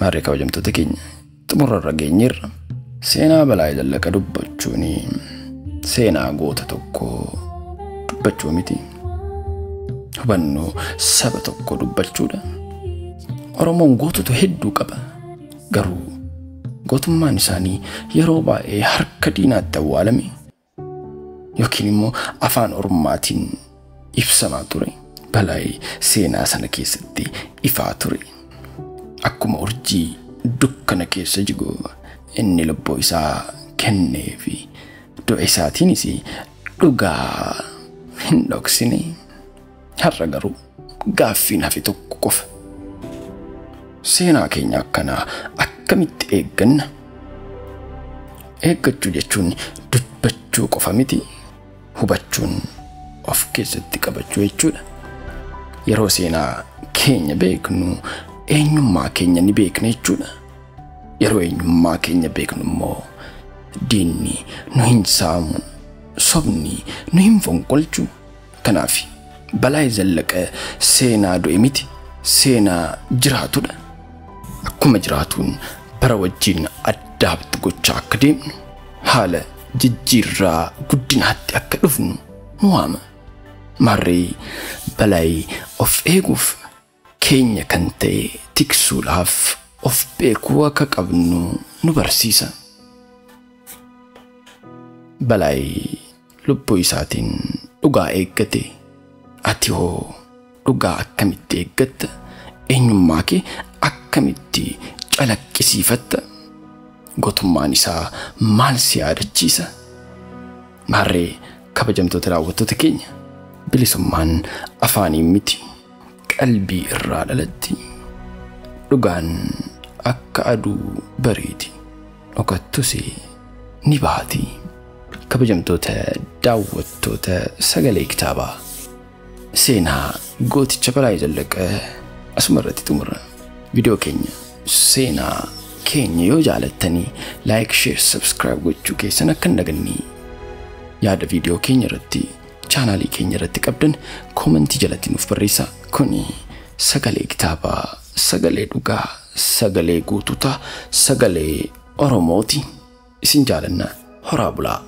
Maarree kabajamtoota keenya xumurarra geenyeerra. Seenaa Balaay Zallaqa dubbachuun seenaa goota tokkoo dubbachuu miti. Hubannoo saba tokkoo dubbachuudha. Oromoon gootota hedduu qaba. Garuu gootummaan isaanii yeroo baay'ee harka diinaatti awwaalame yookiin immoo afaan ormaatiin ibsamaa ture. Balaay seenaa sana keessatti ifaa ture. Akkuma urjii dukkana keessa jigu inni lubbuu isaa kennee fi du'a isaatiinis dhugaa hin dhoksine. Har'a garuu gaaffiin hafe tokko qofa. Seenaa keenya akkanaa akkamitti eegganna? Eeggachuu jechuun dubbachuu qofa miti. Hubachuun of keessatti qabachuu jechuudha. Yeroo seenaa keenya beeknu eenyummaa keenya ni beekna jechuudha. Yeroo eenyummaa keenya beeknu immoo diinni nu hin saamu, sobni nu hin fonqolchu. Kanaaf Balaay Zallaqa seenaa du'e miti, seenaa jiraatudha. Akkuma jiraatuun bara wajjin addaabtu gochaa akka deemnu, haala jijjiirraa guddinaatti akka dhufnu nu waama. Maarree Balaay of eeguuf keenya kan ta'e tiksuudhaaf of beekuu akka qabnu nu barsiisa. Balaay lubbuu isaatiin dhugaa eeggate. Ati hoo dhugaa akkamitti eeggatta? Eenyummaa kee akkamitti calaqqisiifatta? Gootummaan isaa maal si yaadachiisa? Maarree kabajamtoota daawwattoota keenya bilisummaan afaaniin miti qalbii irraa dhalatti. Dhugaan akka aduu bariiti dhokattus ni baati. Kabajamtoota daawwattoota sagalee kitaabaa seenaa gooticha Balaay Zallaqa asuma irratti xumurra. Viidiyoo keenya seenaa keenya yoo jaalattanii like, share, subscribe gochuu keessan akka hin dagannee yaada viidiyoo keenya irratti chaanaalii keenya irratti qabdan koomentii jalatti nuuf barreessaa. Kuni sagalee kitaabaa, sagalee dhugaa, sagalee guutuutaa, sagalee Oromooti. Isin jaalanna horaa bulaa.